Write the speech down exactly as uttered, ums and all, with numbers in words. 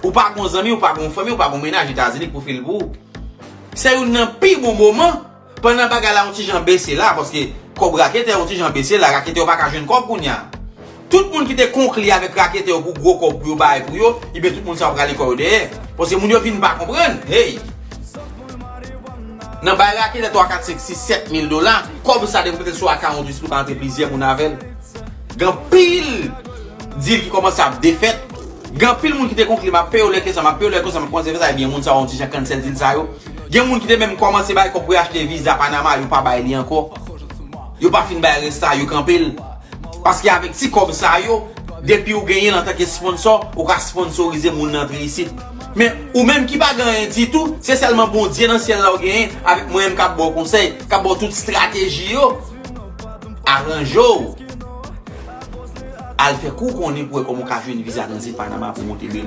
Ou pa gon zanmi, ou pa gon fanmi, ou pa gon mennaj Etazini k pou fè l pou ou. Se youn nan pi bon moman. Pandan bagay la yon ti jan bese la, paske kòb raketè yon ti jan bese la, raketè yo pa ka jwenn kòb kounye a. Tout moun ki te konkli avèk raketè yo pou gwo kòb pou yo bay pou yo, ebyen tout moun sa yo prale kò yo dèyè. Paske moun yo vin pa konprann. Hey! Nan bay raketè twa, kat, senk, sis, sèt mil dola, kòb sa depi w mete l sou akawont ou ka antre plizyè moun avè l. Gen anpil dil ki kòmanse ap defèt. Gen anpil moun ki te konkli m ap peye w lè ke sa, m ap peye w lè ke sa, m ap kòmanse fè sa, ebyen moun sa yo yon ti jan cancel dil sa yo. Gen moun ki te menm kòmanse bay kòb pou yo achte viza Panama, yo pa bay li ankò. Yo pa fin bay rès sa, yo kanpe l. Paske avèk ti kòb sa yo, depi ou genyen l antanke sponsò, ou ka sponsorize moun nan antre isit. Men ou menm ki pa gen anyen ditou, se sèlman Bondye nan syèl la ou genyen, avèk mwen menm k ap ba w konsèy, k ap ba w tout estrateji yo. Aranje w. Al fè kou konnen pou wè kòman w ka jwenn viza tranzit Panama pou w monte byen.